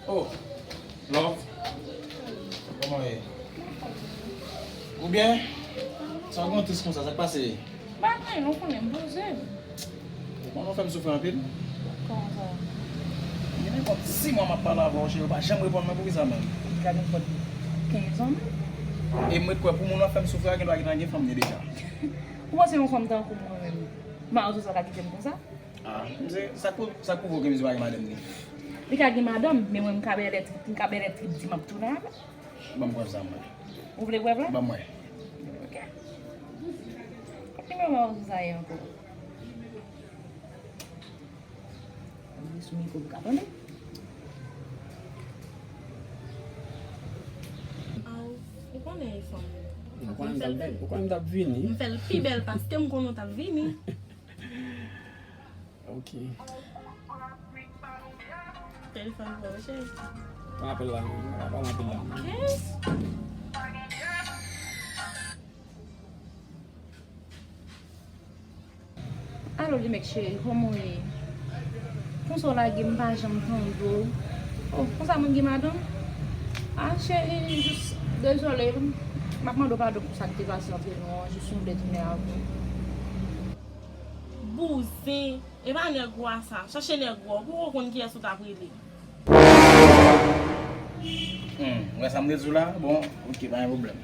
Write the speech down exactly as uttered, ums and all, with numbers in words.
Oh, love. Kòman w ye? Ou byen? Sa w gen tris konsa, sa k pase? Pa gen anyen non, konnen m poze. Ou konnen w fè m soufri anpil? Kòman sa? Gen nenpòt sis mwa m ap pale avè w, cheri, ou pa janm reponn mwen, poukisa menm? Gade nenpòt kenz an menm. E m ret kwè pou moun w ap fè m soufri a, gen dwa gentan gen fanm li deja. Ou panse yon fanm tankou mwen menm, mawozo sa ka kite m konsa? Ah, mizè, sa k pou, sa k pwovoke mizè pa gen madanm li? Li ka gen madanm, men mwen m ka bèlè trip, m ka bèlè trip di m ap tounen avè l. Ban m prèv sa mwen. Ou vle prèv la? Ban mwen. Ok. Kot nimewo mawozo sa ye ankò? Li sou mikwo pou ka tande. Aw, ou konnen e fanm. Ou konnen m t ap vin, ou konnen m t ap vini. M fè l pi bèl paske m konnen w t ap vini. Ok. Telefòn pou mwen, cheri. Pran apèl la, non. Pa pran apèl la, non. Ok. Alo, Limeck cheri, kòman w ye? Konsa w lage m, m pa janm tande w. Oh, konsa moun gen madanm? Ah, cheri, jis dezole, m ap mande w padon pou sa k te pase antre nou an, jis m vle tounen avè w. Bouzen, e pa nèg ou a sa. Chache nèg ou a, ou poko konn kiyès ou t ap rele. Hmm, ou wè sa m te di w la? Bon, ok, pa gen pwoblèm.